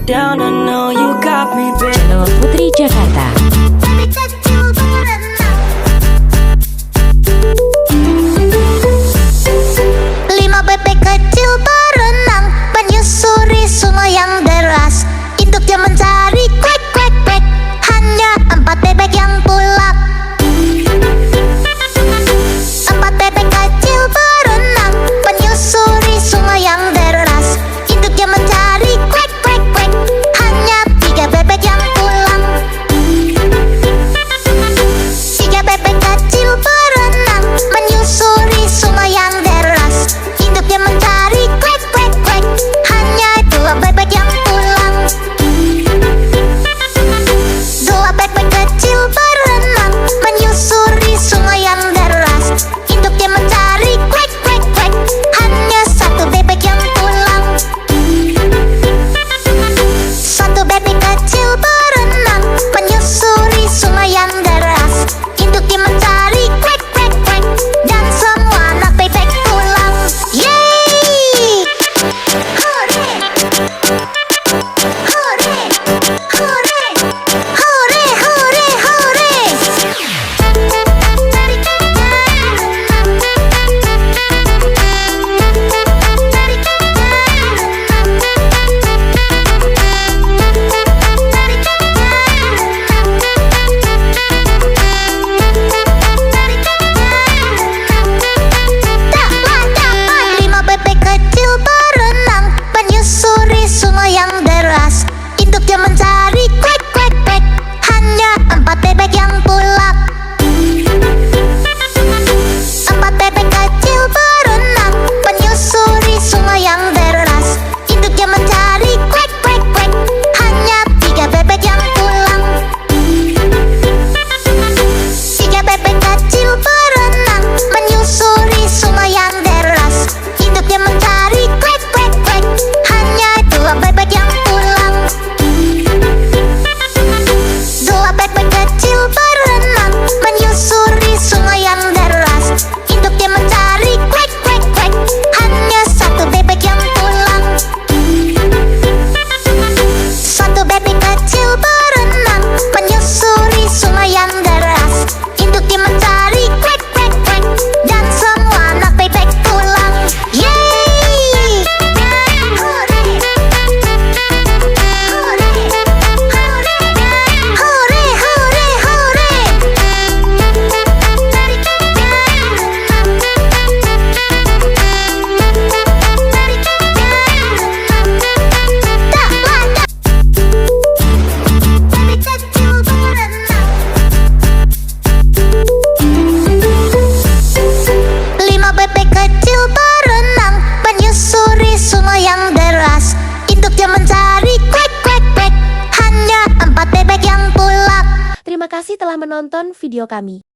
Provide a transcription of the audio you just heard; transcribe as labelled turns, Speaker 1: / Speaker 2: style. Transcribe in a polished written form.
Speaker 1: down, I know you got me, babe.
Speaker 2: Channel Putri Jakarta.
Speaker 3: Lima bebek kecil berenang menyusuri sungai yang deras. Induknya mencari kwek kwek kwek, hanya 4 bebek yang pulang. 4 bebek kecil berenang menyusuri sungai yang deras. Induknya mencari kwek kwek kwek, hanya 3 bebek yang pulang. 3 bebek kecil berenang menyusuri sungai yang deras. Induknya mencari kwek kwek kwek, hanya 2 bebek yang pulang. 2 bebek kecil berenang menyusuri sungai yang deras. Induknya mencari kwek kwek kwek, hanya 1 bebek yang pulang. 1 bebek kecil berenang menyusuri sungai yang deras. Induknya mencari kwek kwek kwek, dan semua anak bebek pulang. Yeay! Hore! Hore! Hore! Hore! Hore! Hore! Dapat 5 bebek kecil berenang menyusuri sungai yang deras. Induknya mencari kwek kwek kwek, hanya 4 bebek yang pulang. 4 bebek kecil berenang menyusuri sungai yang deras. Induknya mencari kwek kwek kwek, hanya 3 bebek yang pulang. 3 bebek kecil berenang menyusuri sungai yang deras. Induknya mencari kwek kwek kwek, hanya 2 bebek yang pulang. 2 bebek kecil berenang menyusuri sungai yang deras. Induknya mencari kwek kwek kwek, hanya 1 bebek yang pulang. 1 bebek kecil berenang menyusuri sungai yang deras. Induknya mencari kwek kwek kwek, dan semua anak bebek pulang. Yeay! Hore! Hore! Hore! Hore! Hore! Dapat 5 bebek kecil berenang menyusuri sungai yang deras. Induknya mencari kwek kwek kwek, hanya 4 bebek yang pulang.
Speaker 2: Terima kasih telah menonton video kami.